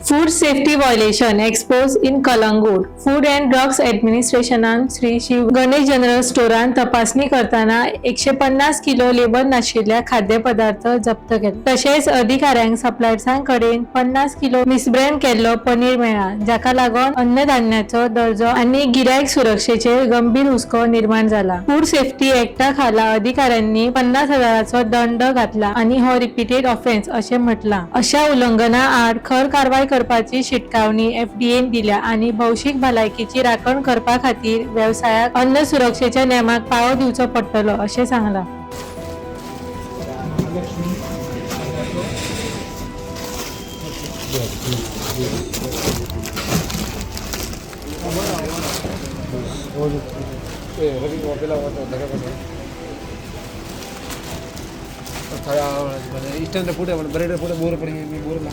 Food safety violation expose in Calangute. Food and drugs ॲडमिनिस्ट्रेशनान Shri Shiv Ganesh general स्टोरान तपासणी करतना 150 किलो लेबल नाशिल्ल्या खाद्यपदार्थ जप्त केले. तशेंच अधिकाऱ्यांक सप्लायर्सां कडेन 50 किलो मिसब्रँड केल्लो पनीर मेळ्ळा, जाका लागून अन्नधान्याचो दर्जो आनी गिरायक सुरक्षेचेर गंभीर हुस्को निर्माण जाला. फूड सेफ्टी ऍक्टा खाला अधिकाऱ्यांनी 50,000चो दंड घातला आनी हो रिपीटेड ऑफेन्स अशें म्हटलां. अशा उल्लंघना आड खर कारवाय करपाची शिटकावणी एफडीएन दिल्या आनी भौशीक भलायकीची राखण करपा खातीर वेवसायाक अन्न सुरक्षेच्या नेमाक पाळो दिवचो पडटलो अशें सांगलां. स्टँड पुढे बरेडे पुढे बोर पडे बोरला.